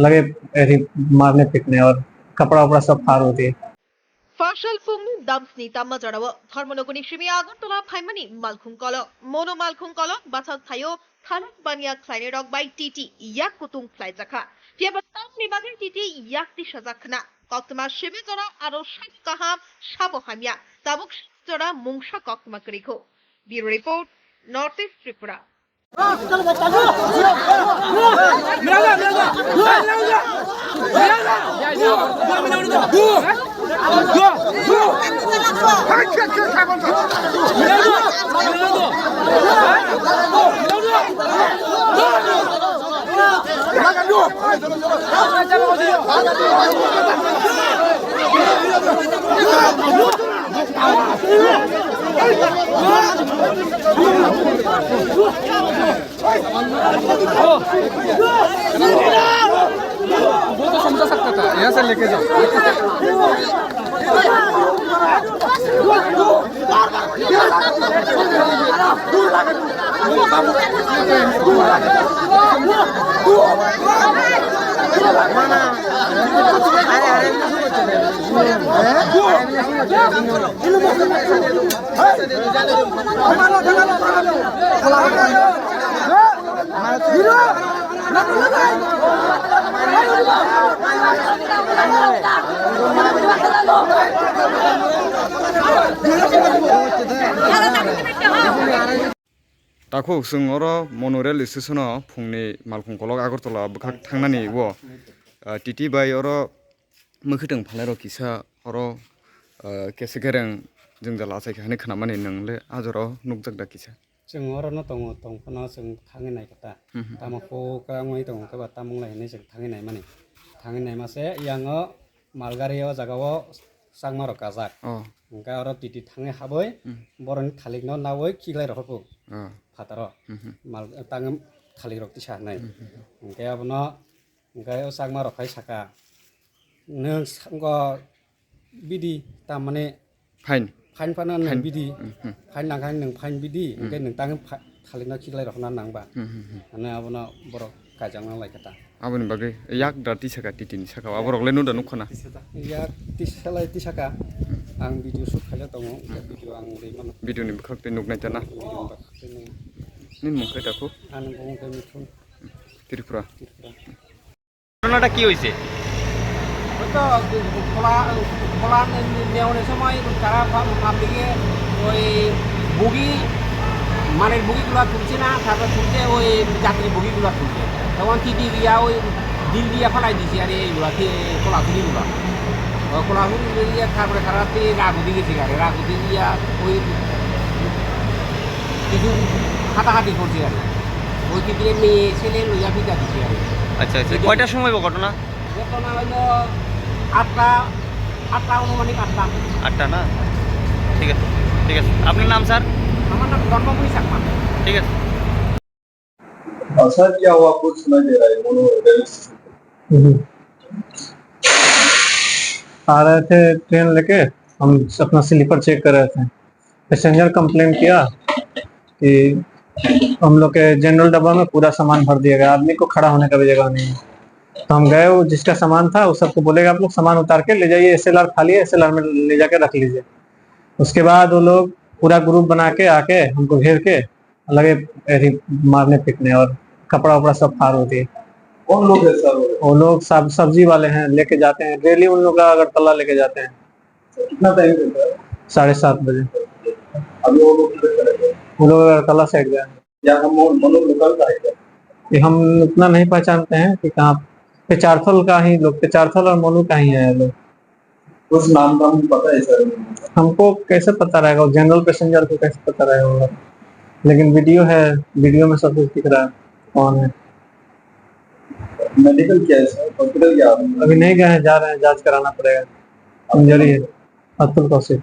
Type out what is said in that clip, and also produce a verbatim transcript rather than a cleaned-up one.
लगे ऐसे मारने पीटने और कपड़ा वपड़ा सब फाड़ होती है। Fasal phungni damsni tamma jorao Dharmanagorni simi Agartala phaimani Malkhung Kolok. Mono Malkhung Kolok bathak thaio thalak baniya khlainai rok bai T T yak kutung khlaijakha. Phiya ba tamni bagwi T T yak tisajak khna. Koktwma simi jora aro sabo kaham, sabo hamya. Tabuk simi jora mungsa koktwma kwrwikho. Bureau Report, North East Tripura. वो तो समझा सकता था, यहाँ से लेके जाओ। Takhuk chwng oro Monu rail station o phungni Malkhung Kolok Agartala bwkhak thangnani o, ah, T T bai oro mwkhwtwng phalai rok kisa oro, ah, kesa kereng jwngjal achai kha hinwi khwnamani nwng le ah jora o nukjak da kisa? Chwng oro no tongo, tong phano chwng thangwi nai kha ta. Hmm, hmm. Tamo kok wngwi tongo khe ba tamo wng lai hinwi chwng thangwi nai mani. Thangwi nai ma se yang o mal gari o jaga o changma rok kajak. Oh. Hwnkhe oro T T thangwi habwi hmm boroni thalik no nawi khiklai rokha phu. Oh. Phataro. Hmm, hmm. Mal tang thalik rok tisa hinai. Hmm, hmm, hmm. Hwnkhe abono Hwnkhe o chakma rok hai saka, "Nwng sa-, wngkha bidi, tamani fine, fine phano nwng fine, bidi, hmm, hmm, fine nangkha nwng fine bidi, hmm, hwnkhe nwng tang pha-, thalikno khiklai rokna nangba." Hmm, hmm, hmm. Hwnwi abono borok kaijakna lai kha ta. Aboni bagwi yak da tisaka T T ni saka o, aborok le nuda nukha na? Yak tisalai tisaka, hmm, ang video shoot khaina tongo, hmm, video ang rwi mano. Video ni bwkhak twi nuknai ta na? Video ni bwkhak twi nung. Nini mung khe Takhuk? Ani bumung khe Mithun. Tripura. Tripura. ঘটনাটা কি হয়েছে? ওই তো খোলা, খোলা নে-, নেওয়ানোর সময় তারা পা-, পাবলিকে ওই বগি, মালের বগিগুলা তুলছে না, তারপর তুলছে ওই যাত্রী বগিগুলা তুলছে। তখন টিটি গিয়া ওই ডিল দিয়া ফালাই দিছে আর এইগুলা, কি, খোলা তুলিগুলা। ওই খোলা তুলি দিয়ে তারপরে তারা রাগ উঠে গেছে আর রাগ উঠে গিয়া ওই কিছু হাতাহাতি করছে আর ওই দিকে মেয়ে ছেলে লইয়া বিদায় দিছে আর আচ্ছা, আচ্ছা। কয়টার সময় ঘটনা? ঘটনা হইল আটটা, আটটা, আনুমানিক আটটা। আটটা না? ঠিক আছে, ঠিক আছে। আপনার নাম, স্যার? আমার নাম ধর্মমণি চাকমা। ঠিক আছে। और सर, क्या हुआ? कुछ सुनाई दे रहा है, मोनो रेलवे स्टेशन पे। हम्म। आ रहे थे ट्रेन लेके, हम अपना स्लीपर चेक कर रहे थे। पैसेंजर कंप्लेन किया कि हम लोग के जनरल डब्बा में पूरा सामान भर दिया गया, आदमी को खड़ा होने का भी जगह नहीं है। तो हम गए, वो जिसका सामान था, उस सबको बोले, "आप लोग सामान उतार के ले जाइए, एसएलआर खाली है, एसएलआर में ले जाके रख लीजिए।" उसके बाद वो लोग पूरा ग्रुप बना के आके हमको घेर के लगे ऐसे मारने पीटने और कपड़ा वपड़ा सब फाड़ होती है। कौन लोग है सर वो? वो लोग सब सब्जी वाले हैं, लेके जाते हैं डेली, उन लोग का अगरतला लेके जाते हैं। कितना टाइम रहता है? साढ़े सात बजे। अभी वो लोग किधर चले गए? वो लोग अगरतला साइड गए। क्या हम वो, वो लोग लोकल का है क्या? ये हम उतना नहीं पहचानते हैं कि कहाँ, पेचारथल का ही लोग, पेचारथल और मोनू का ही है ये लोग। कुछ नाम धाम पता है सर? हमको कैसे पता रहेगा? वो जनरल पैसेंजर को कैसे पता रहेगा? लेकिन वीडियो है, वीडियो में सब कुछ दिख रहा है कौन है। मेडिकल क्या है सर? हॉस्पिटल क्या है? अभी नहीं गए हैं, जा रहे हैं, जांच कराना पड़ेगा। इंजरी है। अतुल कौशिक।